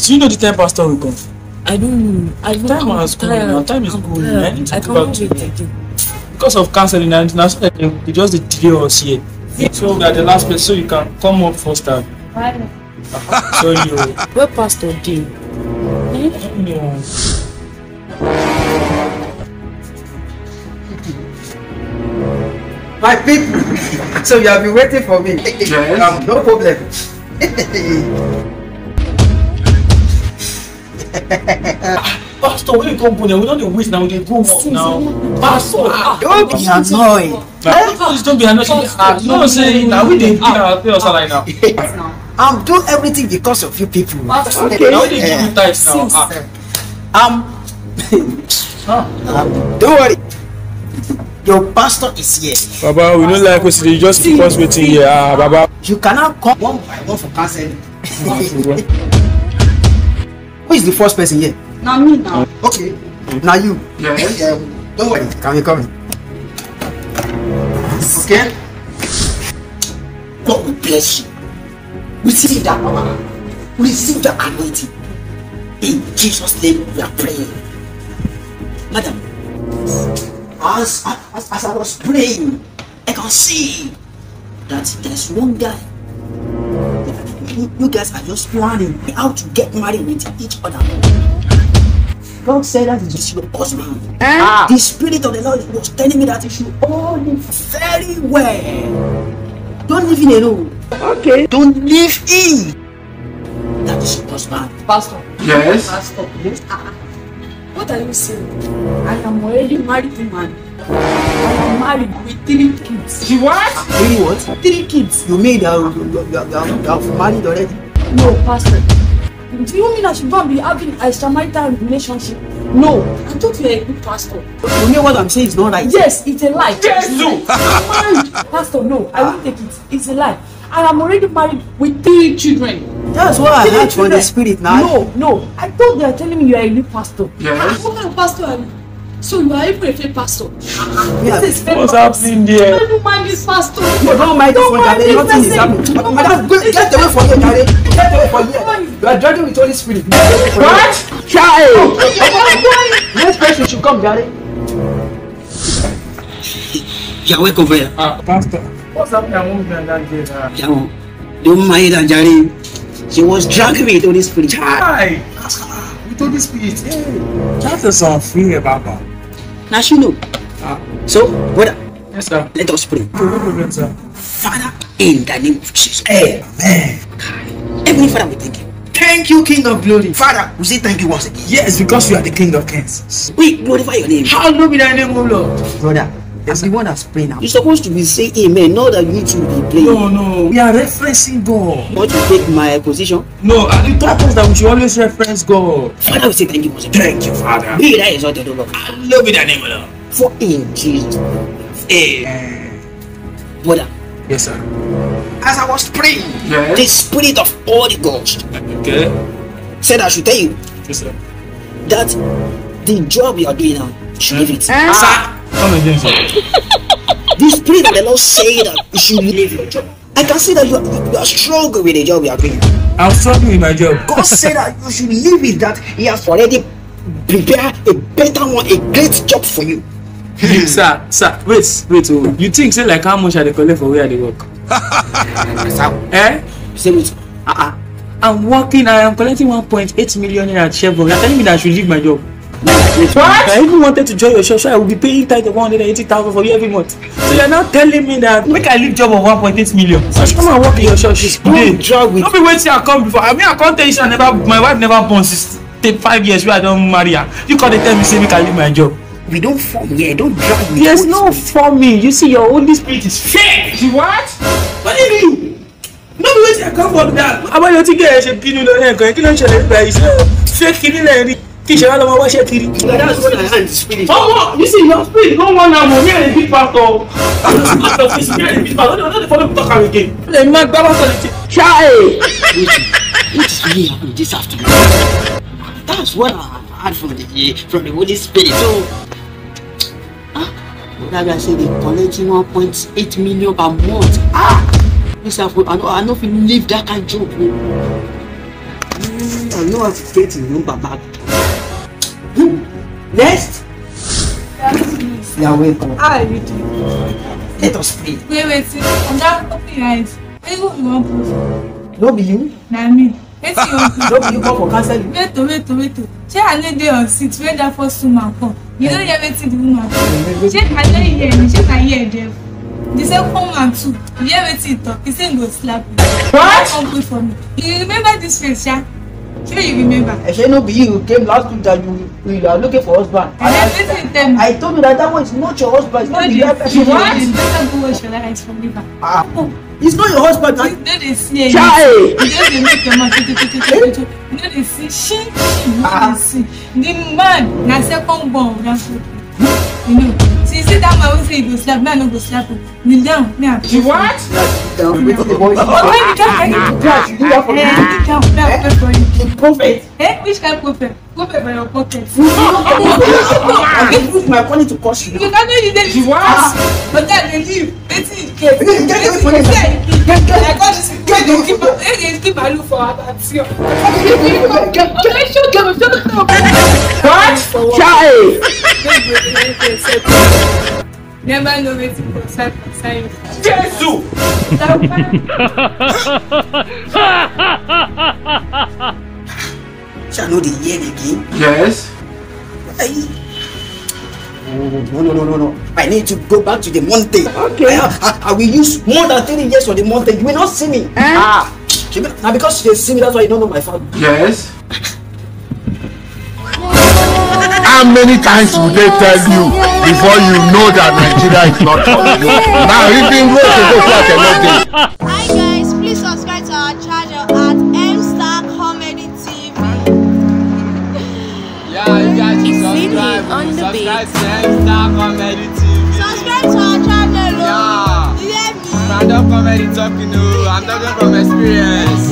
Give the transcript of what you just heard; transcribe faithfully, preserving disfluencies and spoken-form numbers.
Do you know the time pastor will come? I don't know. I Time has gone now. Time is going. I need to go back to work. Because of counseling, and now so that they just dey delay us here. So we are the last person, so you can come up first time. Sorry, you. Where pastor dey? No. My people, so you have been waiting for me. Yes. Um, no problem. Pastor, where you come go now? We don dey wait now. We dey go work now. Pastor, ah, don't be annoyed. Please don't be annoyed. Ah, you know say now we dey pay our pay us salary now. I'm doing everything because of you people. Okay. Now we dey give you tithes now. Ah. Um, um, don't worry. Your pastor is here. Baba, we no like wetin you just keep us waiting here. Ah, Baba. You cannot come one by one for counseling. Who is the first person here? Na me now. Okay, now you. Yes. Um, don't worry, come here, come here. Okay. God will bless you. Receive that power. Receive that anointing. In Jesus' name we are praying. Madam, as, as, as I was praying, I can see that there's one guy. You, you guys are just planning how to get married with each other. God said that is your husband. The spirit of the Lord was telling me that you should hold him very well. Don't leave him alone. Okay. Don't leave him. That is your husband. Pastor. Yes. Pastor. Yes. Ah, ah. What are you saying? I am already married woman. I am married with three kids. She what? Really what? Three kids. You mean that you, you, you, you, you have married already? No, Pastor. Do you mean I should go and be having extramarital relationship? No, I thought you were a good pastor. You mean what I'm saying is not right? Yes, it's a lie. Jesus! I'm married. Pastor, no, I won't take it. It's a lie. I am already married with three children. That's what I Three heard from the children. Spirit now. No, no. I thought they are telling me you are a new pastor. Yes. What kind of pastor are you? So you are even a fake pastor. Yeah. This is fake What's pastor. Happening there? Don't mind this pastor. No, don't mind this Don't one, mind Jare. this Nothing is person. Happening. Madam, go, get away from here, Jare. Get away from here. You are dragging with Holy Spirit. Get away from here. What? Child! Next person should come, Jare. You are welcome, brother. Ah, Pastor, what's happening among you and that girl? Ah? Don't mind her, Jare. She was dragging me to this spirit. Hi! We told this spirit. Hey, that is unfair, Baba. Now she know. So, brother, Yes, sir. Let us pray. No problem, sir. Father, in the name of Jesus. Amen. Heavenly Father, we thank you. Thank you, King of Glory. Father, we say thank you once again. Yes, because you are the King of Kings. We glorify your name. Hallowed be thy name, O Lord. Brother, I'm the one that's praying now. You're supposed to be saying amen, not that you two be playing. No, no, we are referencing God. Want to take my position? No, I the taught us that we should always reference God. Father, we say thank you once again. Thank you, Father. Be thou exalted, O Lord. Hallowed be thy name, O Lord. For in Jesus' name. Amen. Brother, Yes, sir. as I was praying, Yes. the spirit of all the gods Okay. said I should tell you Yes, sir. that the job you are doing now, you should leave it. Sir, come again, sir. The spirit of the Lord said that you should leave your job. I can see that you, you, you are struggling with the job you are doing. I'm struggling with my job. God said that you should leave it, that He has already prepared a better one, a great job for you. Sir, sir, wait, wait. Oh, you think say like how much I dey collect for where I dey work? Eh? Say it. Uh-uh. I'm working. I am collecting one point eight million naira at Chevron. You're telling me that I should leave my job. What? If I even wanted to join your church, I will be paying tithe of one hundred and eighty thousand for you every month. So you're now telling me that make I leave job of one point eight million. So come and work in your church. Today. Drug with No be wetin I come before. I mean, I come tell you say I never, my wife never born since the five years wey I don marry her. You come dey tell me say make I leave my job. We don't form here. Don't drag with There's Holy no Spirit. forming. You see, your Holy Spirit is fake. You what? What do you mean? No be wetin I come for be that. About your ticket, ṣe kí ni lórí ẹ̀kọ́? Kí ló ń ṣẹlẹ̀ nígbà yìí? Ṣé fake kí ni lẹ́yìn rí? Kí ṣe wá lọ́mọ wáṣẹ́ kiri? That's what I hand the spirit. Omo, you see, your spirit no wan am o. Me and the big pastor. Pastor, this me and the big pastor. No dey follow me talk am again. Ẹ má gbá pastor létí. Ṣáà. What is really happening this afternoon? That's what I heard from the from the Holy Spirit. So, ah, that guy said they collecting one point eight million per month. Ah, this I, I know, I know if you leave that kind of job. Oh. I know how to get in your baba. Next. You are welcome. How are you doing? Let us pray. Wait, wait, wait. Oga, open your eyes. Who you wan pray for? No be you? Na me. Wetin you wan pray? No be you come for counseling? Wait o, wait o, wait o. Shey I no dey on seat when that first woman come? You no hear wetin the woman talk? Shey I no hear? Shey I hear deaf? The second woman too. You hear wetin he talk? He say he go slap you. What? Come pray for me. You remember this face, sha? Shey you remember? I say no be you came last week that you, you are looking for husband. And then wetin you tell me? I told you that that one is not your husband. It's not the right person. What? You better go wash your eyes for me back. Ah, it's not your husband. You no dey see anything. Chai! You just dey make your mouth. You no dey see. She, she, you no dey see. The man na second born of that couple. You know. So you see that man wey say he go slap, me I no go slap him. Kneel down, me I pray for you. What? Down. Wait till the boy. Oh, wait, you can't. Crash, you do that for me. Kneel down, me I pray for you. The prophet. Eh? Which kind of prophet? Go pay for your pocket. I dey use my money to curse you. You cannot use it. She what? But then they leave. Wetin you get? Wetin you get? Wetin you get? Get, get. I got this. Get, get, keep, get, keep my look for about you. Get, get, get, get, get, get, get. What? Chai! Never know wetin go side by side. Jesus! Shall I know the year again? Yes. I, no, no, no, no, no. I need to go back to the mountain. Okay. I, I, I will use more than three years on the mountain. You will not see me. Eh? Ah, now because you see me, that's why you don't know my family. Yes. How many times will they tell you before you know that Nigeria is not for you? Now, if you go to go to a Hi guys, please subscribe to our channel at M Star Comedy T V. Yeah, you guys should subscribe. On the beat. Subscribe to M Star Comedy T V. Subscribe to our channel. Yeah. You hear me? I'm not comedy talking, no. I'm talking from experience.